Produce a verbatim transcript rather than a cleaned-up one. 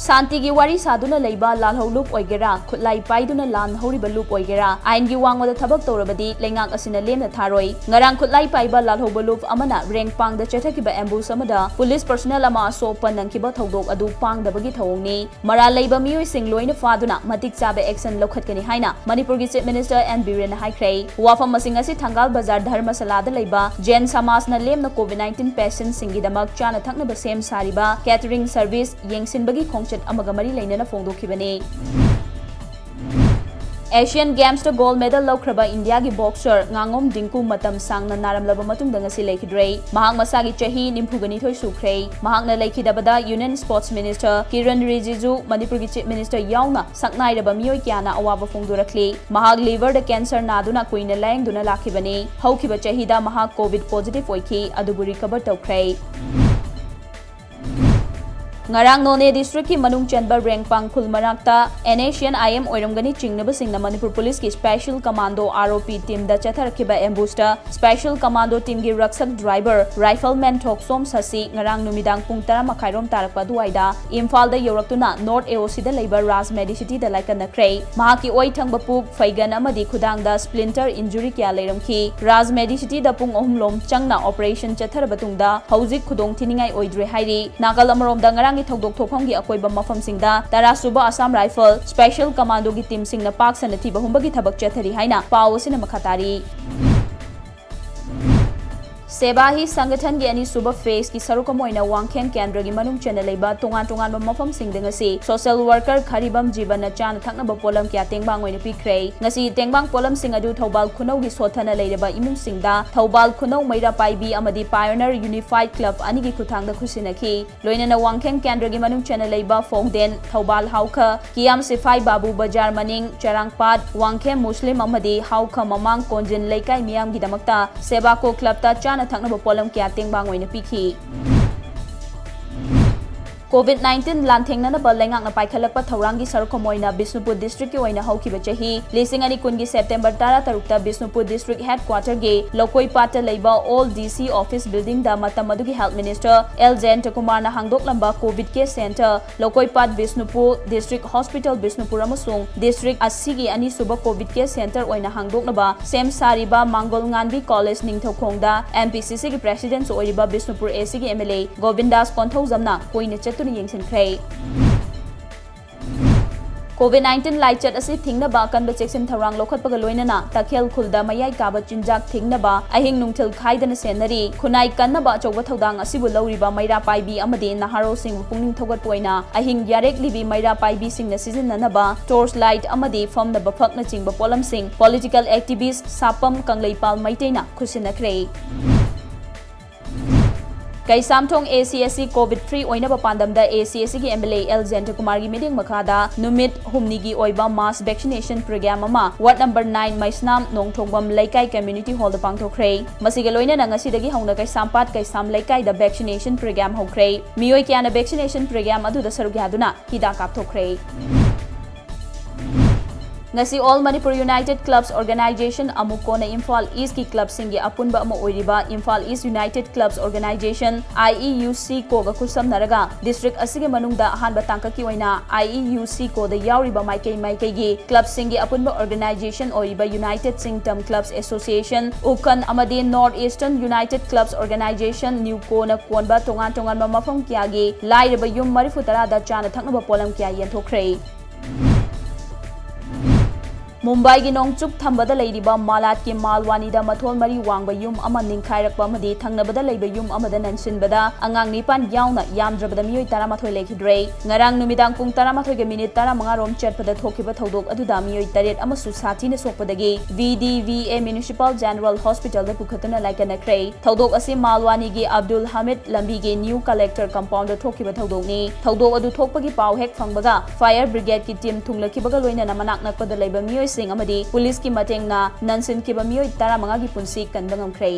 ꯁꯥꯟꯇꯤꯒꯤ ꯋꯥꯔꯤ ꯁꯥꯗꯨꯅ ꯂꯩꯕ ꯂꯥꯜꯍꯧ ꯂꯨꯞ ꯑꯣꯏꯒꯦꯔꯥ, ꯈꯨꯠꯂꯥꯏ ꯄꯥꯏꯗꯨꯅ ꯂꯥꯟ ꯍꯧꯔꯤꯕ ꯂꯨꯞ ꯑꯣꯏꯒꯦꯔꯥ, ꯑꯥꯏꯟꯒꯤ ꯋꯥꯡꯃꯗ ꯊꯕꯛ ꯇꯧꯔꯕꯗꯤ ꯂꯩꯉꯥꯛ ꯑꯁꯤꯅ ꯂꯦꯝꯅ ꯊꯥꯔꯣꯏ꯫ ꯉꯔꯥꯡ ꯈꯨꯠꯂꯥꯏ ꯄꯥꯏꯕ ꯂꯥꯜꯍꯧꯕ ꯂꯨꯞ ꯑꯃꯅ ꯔꯦꯡꯄꯥꯡꯗ ꯆꯠꯊꯈꯤꯕ ambush ꯑꯃꯗ police personnel ꯑꯃ ꯑꯁꯣꯛ ꯑꯄꯟ ꯅꯪꯈꯤꯕ ꯊꯧꯗꯣꯛ ꯑꯗꯨ ꯄꯥꯡꯗꯕꯒꯤ ꯊꯧꯑꯣꯡꯅꯤ꯫ ꯃꯔꯥꯜ ꯂꯩꯕ ꯃꯤꯑꯣꯏꯁꯤꯡ ꯂꯣꯏꯅ ꯐꯥꯗꯨꯅ ꯃꯇꯤꯛ ꯆꯥꯕ action ꯂꯧꯈꯠꯀꯅꯤ ꯍꯥꯏꯅ ꯃꯅꯤꯄꯨꯔꯒꯤ Chief Minister ꯑꯦꯟ ꯕꯤꯔꯦꯟꯅ ꯍꯥꯏꯈ꯭ꯔꯦ꯫ ꯋꯥꯐꯝꯁꯤꯡ ꯑꯁꯤ ꯊꯪꯒꯥꯜ ꯕꯖꯥꯔ ꯙꯔꯃꯁꯥꯂꯥꯗ ꯂꯩꯕ ꯖꯦꯟ ꯁꯃꯥꯖꯅ ꯂꯦꯝꯅ COVID nineteen patientꯁꯤꯡꯒꯤꯗꯃꯛ ꯆꯥꯅ ꯊꯛꯅꯕ ꯁꯦꯝ ꯁꯥꯔꯤꯕ catering service ꯌꯦꯡꯁꯤꯟꯕꯒꯤ ꯈꯣꯡꯆꯠ ꯑꯃꯒ ꯃꯔꯤ ꯂꯩꯅꯅ ꯐꯣꯡꯗꯣꯛꯈꯤꯕꯅꯤ꯫ Asian Gamesꯇ gold medal ꯂꯧꯈ꯭ꯔꯕ ꯏꯟꯗꯤꯌꯥꯒꯤ boxer ꯉꯥꯉꯣꯝ ꯗꯤꯡꯀꯨ ꯃꯇꯝ ꯁꯥꯡꯅ ꯅꯥꯔꯝꯂꯕ ꯃꯇꯨꯡꯗ ꯉꯁꯤ ꯂꯩꯈꯤꯗ꯭ꯔꯦ꯫ ꯃꯍꯥꯛ ꯃꯁꯥꯒꯤ ꯆꯍꯤ ꯅꯤꯐꯨꯒ ꯅꯤꯊꯣꯏ ꯁꯨꯈ꯭ꯔꯦ꯫ ꯃꯍꯥꯛꯅ ꯂꯩꯈꯤꯗꯕꯗ Union Sports Minister ꯀꯤꯔꯟ ꯔꯤꯖꯤꯖꯨ, ꯃꯅꯤꯄꯨꯔꯒꯤ Chief Minister ꯌꯥꯎꯅ ꯁꯛꯅꯥꯏꯔꯕ ꯃꯤꯑꯣꯏ ꯀꯌꯥꯅ ꯑꯋꯥꯕ ꯐꯣꯡꯗꯣꯔꯛꯂꯤ꯫ ꯃꯍꯥꯛ liverꯗ cancer ꯅꯥꯗꯨꯅ ꯀꯨꯏꯅ ꯂꯥꯌꯦꯡꯗꯨꯅ ꯂꯥꯛꯈꯤꯕꯅꯤ꯫ ꯍꯧꯈꯤꯕ ꯆꯍꯤꯗ ꯃꯍꯥꯛ COVID positive ꯑꯣꯏꯈꯤ, ꯑꯗꯨꯕꯨ recover ꯇꯧꯈ꯭ꯔꯦ꯫ ꯉꯔꯥꯡ ꯅꯣꯅꯦ districtꯀꯤ ꯃꯅꯨꯡ ꯆꯟꯕ ꯔꯦꯡꯄꯥꯡ ꯈꯨꯜ ꯃꯅꯥꯛꯇ NSCN-IM ꯑꯣꯏꯔꯝꯒꯅꯤ ꯆꯤꯡꯅꯕꯁꯤꯡꯅ Manipur policeꯀꯤ special commando ROP teamꯗ ꯆꯠꯊꯔꯛꯈꯤꯕ ambushꯇ special commando teamꯒꯤ ꯔꯛꯁꯛ driver rifleman ꯊꯣꯛꯁꯣꯝ ꯁꯁꯤ ꯉꯔꯥꯡ ꯅꯨꯃꯤꯗꯥꯡ ꯄꯨꯡ ꯇꯔꯥ ꯃꯈꯥꯏꯔꯣꯝ ꯇꯥꯔꯛꯄ ꯑꯗꯨꯋꯥꯏꯗ ꯏꯝꯐꯥꯜꯗ ꯌꯧꯔꯛꯇꯨꯅ North AOCꯗ ꯂꯩꯕ ꯔꯥꯖ Medicityꯗ ꯂꯥꯏꯀꯠꯅꯈ꯭ꯔꯦ꯫ ꯃꯍꯥꯛꯀꯤ ꯑꯣꯏ ꯊꯪꯕ ꯄꯨꯛ, ꯐꯩꯒꯟ ꯑꯃꯗꯤ ꯈꯨꯗꯥꯡꯗ splinter injury ꯀꯌꯥ ꯂꯩꯔꯝꯈꯤ꯫ ꯔꯥꯖ Medicityꯗ ꯄꯨꯡ ꯑꯍꯨꯝ ꯂꯣꯝ ꯆꯪꯅ operation ꯆꯠꯊꯔꯕ ꯇꯨꯡꯗ ꯍꯧꯖꯤꯛ ꯈꯨꯗꯣꯡ ꯊꯤꯅꯤꯡꯉꯥꯏ ꯑꯣꯏꯗ꯭ꯔꯦ ꯍꯥꯏꯔꯤ꯫ ꯅꯥꯀꯜ ꯑꯃꯔꯣꯝꯗ ꯉꯔꯥꯡꯒꯤ ꯊꯧꯗꯣꯛ ꯊꯣꯛꯐꯝꯒꯤ ꯑꯀꯣꯏꯕ ꯃꯐꯝꯁꯤꯡꯗ ꯇꯔꯥ ꯁꯨꯕ Assam Rifle special commandoꯒꯤ teamꯁꯤꯡꯅ ꯄꯥꯛ ꯁꯟꯅ ꯊꯤꯕ ꯍꯨꯝꯕꯒꯤ ꯊꯕꯛ ꯆꯠꯊꯔꯤ ꯍꯥꯏꯅ ꯄꯥꯎ ꯑꯁꯤꯅ ꯃꯈꯥ ꯇꯥꯔꯤ꯫ ꯁꯦꯕꯥ ꯍꯤ ꯁꯪꯒꯊꯟꯒꯤ ꯑꯅꯤꯁꯨꯕ phaseꯀꯤ ꯁꯔꯨꯛ ꯑꯃ ꯑꯣꯏꯅ ꯋꯥꯡꯈꯦꯝ ꯀꯦꯟꯗ꯭ꯔꯒꯤ ꯃꯅꯨꯡ ꯆꯟꯅ ꯂꯩꯕ ꯇꯣꯉꯥꯟ ꯇꯣꯉꯥꯟꯕ ꯃꯐꯝꯁꯤꯡꯗ ꯉꯁꯤ social worker ꯈꯔꯤꯕꯝ ꯖꯤꯕꯟꯅ ꯆꯥꯅ ꯊꯛꯅꯕ ꯄꯣꯠꯂꯝ ꯀꯌꯥ ꯇꯦꯡꯕꯥꯡ ꯑꯣꯏꯅ ꯄꯤꯈ꯭ꯔꯦ꯫ ꯉꯁꯤ ꯇꯦꯡꯕꯥꯡ ꯄꯣꯠꯂꯝꯁꯤꯡ ꯑꯗꯨ ꯊꯧꯕꯥꯜ ꯈꯨꯅꯧꯒꯤ ꯁꯣꯠꯊꯅ ꯂꯩꯔꯕ ꯏꯃꯨꯡꯁꯤꯡꯗ ꯊꯧꯕꯥꯜ ꯈꯨꯅꯧ ꯃꯩꯔꯥ ꯄꯥꯏꯕꯤ ꯑꯃꯗꯤ Pioneer Unified Club ꯑꯅꯤꯒꯤ ꯈꯨꯠꯊꯥꯡꯗ ꯈꯨꯠꯁꯤꯟꯅꯈꯤ꯫ ꯂꯣꯏꯅꯅ ꯋꯥꯡꯈꯦꯝ ꯀꯦꯟꯗ꯭ꯔꯒꯤ ꯃꯅꯨꯡ ꯆꯟꯅ ꯂꯩꯕ ꯐꯣꯡꯗꯦꯟ, ꯊꯧꯕꯥꯜ ꯍꯥꯎꯈ, ꯀꯤꯌꯥꯝ ꯁꯤꯐꯥꯏ ꯕꯥꯕꯨ ꯕꯖꯥꯔ ꯃꯅꯤꯡ, ꯆꯔꯥꯡꯄꯥꯠ, ꯋꯥꯡꯈꯦꯝ ꯃꯨꯁꯂꯤꯝ ꯑꯃꯗꯤ ꯍꯥꯎꯈ ꯃꯃꯥꯡ ꯀꯣꯟꯖꯤꯟ ꯂꯩꯀꯥꯏ ꯃꯤꯌꯥꯝꯒꯤꯗꯃꯛꯇ ꯁꯦꯕꯥꯀꯣ clubꯇ ꯆꯥꯅ ꯊꯛꯅꯕ ꯄꯣꯠꯂꯝ ꯀꯌꯥ ꯇꯦꯡꯕꯥꯡ ꯑꯣꯏꯅ ꯄꯤꯈꯤ꯫ COVID nineteen ꯂꯥꯟꯊꯦꯡꯅꯅꯕ ꯂꯩꯉꯥꯛꯅ ꯄꯥꯏꯈꯠꯂꯛꯄ ꯊꯧꯔꯥꯡꯒꯤ ꯁꯔꯨꯛ ꯑꯃ ꯑꯣꯏꯅ ꯕꯤꯁꯅꯨꯄꯨꯔ district ꯀꯤ ꯑꯣꯏꯅ ꯍꯧꯈꯤꯕ ꯆꯍꯤ ꯂꯤꯁꯤꯡ ꯑꯅꯤ ꯀꯨꯟꯒꯤ September ꯇꯔꯥꯇꯔꯨꯛꯇ ꯕꯤꯁꯅꯨꯄꯨꯔ district headquarter ꯒꯤ ꯂꯧꯀꯣꯏꯄꯥꯠꯇ ꯂꯩꯕ old D C office building ꯗ ꯃꯇꯝ ꯑꯗꯨꯒꯤ health minister L ꯖꯌꯟꯇꯀꯨꯃꯥꯔꯅ ꯍꯥꯡꯗꯣꯛꯂꯝꯕ COVID care center, ꯂꯧꯀꯣꯏꯄꯥꯠ Bishnupur, district hospital Bishnupur ꯑꯃꯁꯨꯡ district ꯑꯁꯤꯒꯤ ꯑꯅꯤꯁꯨꯕ COVID care center ꯑꯣꯏꯅ ꯍꯥꯡꯗꯣꯛꯅꯕ ꯁꯦꯝ ꯁꯥꯔꯤꯕ ꯃꯥꯡꯒꯣꯜ ꯉꯥꯟꯕꯤ college ꯅꯤꯡꯊꯧꯈꯣꯡꯗ N P C C ꯒꯤ president ꯑꯣꯏꯔꯤꯕ ꯕꯤꯁꯅꯨꯄꯨꯔ A C ꯒꯤ M L A ꯒꯣꯕꯤꯟꯗꯥꯁ ꯀꯣꯟꯊꯧꯖꯝꯅ ꯀꯣꯏꯅ ꯆꯠꯇꯨꯅ ꯌꯦꯡꯁꯤꯟꯈ꯭ꯔꯦ꯫ COVID nineteen ꯂꯥꯏꯆꯠ ꯑꯁꯤ ꯊꯤꯡꯅꯕ ꯑꯀꯟꯕ ꯆꯦꯛꯁꯤꯟ ꯊꯧꯔꯥꯡ ꯂꯧꯈꯠꯄꯒ ꯂꯣꯏꯅꯅ ꯇꯈꯦꯜ ꯈꯨꯜꯗ ꯃꯌꯥꯏ ꯀꯥꯕ ꯆꯤꯟꯖꯥꯛ ꯊꯤꯡꯅꯕ ꯑꯍꯤꯡ ꯅꯨꯡꯊꯤꯜ ꯈꯥꯏꯗꯅ ꯁꯦꯟꯅꯔꯤ꯫ ꯈꯨꯟꯅꯥꯏ ꯀꯟꯅꯕ ꯑꯆꯧꯕ ꯊꯧꯗꯥꯡ ꯑꯁꯤꯕꯨ ꯂꯧꯔꯤꯕ ꯃꯩꯔꯥ ꯄꯥꯏꯕꯤ ꯑꯃꯗꯤ ꯅꯍꯥꯔꯣꯜꯁꯤꯡꯕꯨ ꯄꯨꯛꯅꯤꯡ ꯊꯧꯒꯠꯄ ꯑꯣꯏꯅ ꯑꯍꯤꯡ ꯌꯥꯔꯦꯛꯂꯤꯕꯤ ꯃꯩꯔꯥ ꯄꯥꯏꯕꯤꯁꯤꯡꯅ ꯁꯤꯖꯤꯟꯅꯅꯕ torch light ꯑꯃꯗꯤ ꯐꯝꯅꯕ ꯐꯛꯅꯆꯤꯡꯕ ꯄꯣꯠꯂꯝꯁꯤꯡ political activist ꯁꯥꯄꯝ ꯀꯪꯂꯩꯄꯥꯜ ꯃꯩꯇꯩꯅ ꯈꯨꯠꯁꯤꯟꯅꯈ꯭ꯔꯦ꯫ Keishamthong A C S C COVID free ꯑꯣꯏꯅꯕ ꯄꯥꯟꯗꯝꯗ A C S C ꯒꯤ M L A L ꯖꯌꯟꯇꯀꯨꯃꯥꯔꯒꯤ ꯃꯤꯠꯌꯦꯡ ꯃꯈꯥꯗ ꯅꯨꯃꯤꯠ ꯍꯨꯝꯅꯤꯒꯤ ꯑꯣꯏꯕ mass vaccination program ꯑꯃ ward number nine ꯃꯩꯁꯅꯥꯝ ꯅꯣꯡꯊꯣꯡꯕꯝ ꯂꯩꯀꯥꯏ community hall ꯗ ꯄꯥꯡꯊꯣꯛꯈ꯭ꯔꯦ꯫ ꯃꯁꯤꯒ ꯂꯣꯏꯅꯅ ꯉꯁꯤꯗꯒꯤ ꯍꯧꯅ ꯀꯩꯁꯥꯝꯄꯥꯠ ꯀꯩꯁꯥꯝ ꯂꯩꯀꯥꯏꯗ vaccination program ꯍꯧꯈ꯭ꯔꯦ꯫ ꯃꯤꯑꯣꯏ ꯀꯌꯥꯅ vaccination program ꯑꯗꯨꯗ ꯁꯔꯨꯛ ꯌꯥꯗꯨꯅ ꯍꯤꯗꯥꯛ ꯀꯥꯞꯊꯣꯛꯈ꯭ꯔꯦ꯫ ꯉꯁꯤ All Manipur United Clubs Organization ꯑꯃꯨꯛ ꯀꯣꯟꯅ ꯏꯝꯐꯥꯜ East ꯀꯤ club ꯁꯤꯡꯒꯤ ꯑꯄꯨꯟꯕ ꯑꯃ ꯑꯣꯏꯔꯤꯕ Imphal East United Clubs Organization, I E U C ꯀꯣꯒ ꯈꯨꯠꯁꯝꯅꯔꯒ district ꯑꯁꯤꯒꯤ ꯃꯅꯨꯡꯗ ꯑꯍꯥꯟꯕ ꯇꯥꯡꯀꯛꯀꯤ ꯑꯣꯏꯅ I E U C code ꯌꯥꯎꯔꯤꯕ ꯃꯥꯏꯀꯩ ꯃꯥꯏꯀꯩꯒꯤ club ꯁꯤꯡꯒꯤ ꯑꯄꯨꯟꯕ organization ꯑꯣꯏꯔꯤꯕ United Singtam Clubs Association, ꯎꯈꯟ ꯑꯃꯗꯤ North Eastern United Clubs Organization, ꯅ꯭ꯌꯨꯀꯣꯅ ꯀꯣꯟꯕ ꯇꯣꯉꯥꯟ ꯇꯣꯉꯥꯟꯕ ꯃꯐꯝ ꯀꯌꯥꯒꯤ ꯂꯥꯏꯔꯕ ꯌꯨꯝ ꯃꯔꯤꯐꯨ ꯇꯔꯥꯗ ꯆꯥꯅ ꯊꯛꯅꯕ ꯄꯣꯠꯂꯝ ꯀꯌꯥ ꯌꯦꯟꯊꯣꯛꯈ꯭ꯔꯦ꯫ ꯃꯨꯝꯕꯥꯏꯒꯤ ꯅꯣꯡꯆꯨꯞ ꯊꯪꯕꯗ ꯂꯩꯔꯤꯕ ꯃꯥꯂꯥꯠꯀꯤ ꯃꯥꯜꯋꯥꯅꯤꯗ ꯃꯊꯣꯟ ꯃꯔꯤ ꯋꯥꯡꯕ ꯌꯨꯝ ꯑꯃ ꯅꯤꯡꯈꯥꯏꯔꯛꯄ ꯑꯃꯗꯤ ꯊꯪꯅꯕꯗ ꯂꯩꯕ ꯌꯨꯝ ꯑꯃꯗ ꯅꯟꯁꯤꯟꯕꯗ ꯑꯉꯥꯡ ꯅꯤꯄꯥꯟ ꯌꯥꯎꯅ ꯌꯥꯝꯗ꯭ꯔꯕꯗ ꯃꯤꯑꯣꯏ ꯇꯔꯥꯃꯥꯊꯣꯏ ꯂꯩꯈꯤꯗ꯭ꯔꯦ꯫ ꯉꯔꯥꯡ ꯅꯨꯃꯤꯗꯥꯡ ꯄꯨꯡ ꯇꯔꯥꯃꯥꯊꯣꯏꯒ minute ꯇꯔꯥꯃꯉꯥ ꯔꯣꯝ ꯆꯠꯄꯗ ꯊꯣꯛꯈꯤꯕ ꯊꯧꯗꯣꯛ ꯑꯗꯨꯗ ꯃꯤꯑꯣꯏ ꯇꯔꯦꯠ ꯑꯃꯁꯨ ꯁꯥꯊꯤꯅ ꯁꯣꯛꯄꯗꯒꯤ V D V A Municipal General Hospital ꯗ ꯄꯨꯈꯠꯇꯨꯅ ꯂꯥꯏꯀꯠꯅꯈ꯭ꯔꯦ꯫ ꯊꯧꯗꯣꯛ ꯑꯁꯤ ꯃꯥꯜꯋꯥꯅꯤꯒꯤ ꯑꯕꯗꯨꯜ ꯍꯃꯤꯗ ꯂꯝꯕꯤꯒꯤ New Collector Compound ꯗ ꯊꯣꯛꯈꯤꯕ ꯊꯧꯗꯣꯛꯅꯤ꯫ ꯊꯧꯗꯣꯛ ꯑꯗꯨ ꯊꯣꯛꯄꯒꯤ ꯄꯥꯎ ꯍꯦꯛ ꯐꯪꯕꯒ fire brigade ꯀꯤ team ꯊꯨꯡꯂꯈꯤꯕꯒ ꯂꯣꯏꯅꯅ ꯃꯅꯥꯛ ꯅꯛꯄꯗ ꯂꯩꯕ ꯃꯤꯑꯣꯏꯁꯤꯡ ꯑꯃꯗꯤ ꯄꯨꯂꯤꯁꯀꯤ ꯃꯇꯦꯡꯅ ꯅꯟꯁꯤꯟꯈꯤꯕ ꯃꯤꯑꯣꯏ ꯇꯔꯥꯃꯉꯥꯒꯤ ꯄꯨꯟꯁꯤ ꯀꯟꯕ ꯉꯝꯈ꯭ꯔꯦ꯫